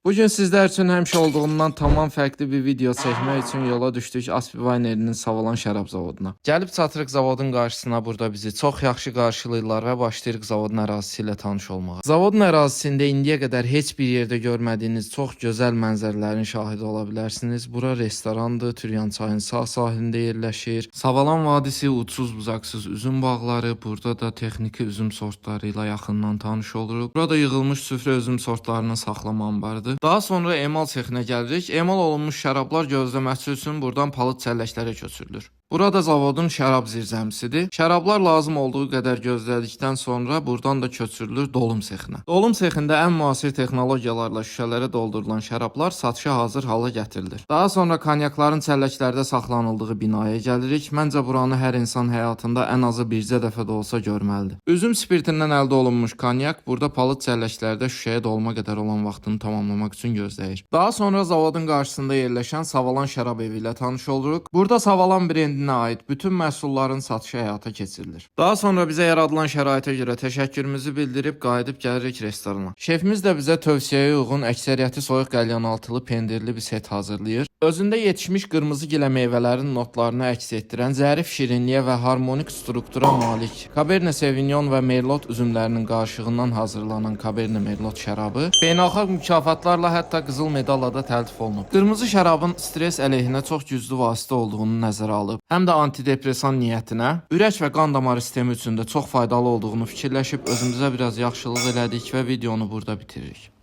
Bugün sizlər üçün həmişə olduğundan tamam fərqli bir video çəkmək üçün yola düşdük Aspi Winery-nin Savalan şərab zavoduna. Gəlib çatırıq zavodun qarşısına, burada bizi çox yaxşı qarşılayırlar və başlayırıq zavodun ərazisi ilə tanış olmağa. Zavodun ərazisində indiyə qədər heç bir yerdə görmədiyiniz çox gözəl mənzərələrin şahidi ola bilərsiniz. Bura restorandır, Türyan çayın sağ sahilində yerləşir. Savalan vadisi ucsuz bucaqsız üzüm bağları, burada da texniki üzüm sortları ilə yaxından tanış oluruq. Burada yığılmış süfrə üzüm sortlarının saxlama anbarıdır. Daha sonra emal sexinə gəlirik. Emal olunmuş şərablar gözləməsi üçün buradan palıd çəlləklərə köçürülür. Burada zavodun şərab zirzəmisidir. Şərablar lazım olduğu qədər gözlədikdən sonra buradan da köçürülür dolum sexinə. Dolum sexində ən müasir texnologiyalarla şüşələrə doldurulan şərablar satışa hazır hala gətirilir. Daha sonra konyakların çəlləklərdə saxlanıldığı binaya gəlirik. Məncə buranı hər insan həyatında ən azı bircə dəfə də olsa görməlidir. Üzüm spirtindən əldə olunmuş konyak burada palıd çəlləklərdə şüşəyə dolma qədər olan vaxtını tamamlamaq üçün gözləyir. Daha sonra zavodun qarşısında yerləşən Savalan şərab evi ilə tanış oluruq. Burada Savalan brendinə aid bütün məhsulların satışı həyata keçirilir. Daha sonra bizə yaradılan şəraitə görə təşəkkürümüzü bildirib qayıdıb gəlirik restorana. Şefimiz də bizə tövsiyəyə uyğun əksəriyyəti soyuq qəlyanaltılı pendirli bir set hazırlayır. Özündə yetişmiş qırmızı gilə meyvələrin notlarını əks etdirən zərif şirinliyə və harmonik struktura malik Cabernet Sauvignon və Merlot üzümlərinin qarışığından hazırlanan Cabernet Merlot şərabı beynəlxalq mükafatlarla, hətta qızıl medalla da təltif olunub. Qırmızı şərabın stres əleyhinə çox güclü vasitə olduğunu nəzərə alıb, həm də antidepresan niyyətinə, ürək və qan damar sistemi üçün də çox faydalı olduğunu fikirləşib özümüzə biraz yaxşılıq elədik və videonu burada bitiririk.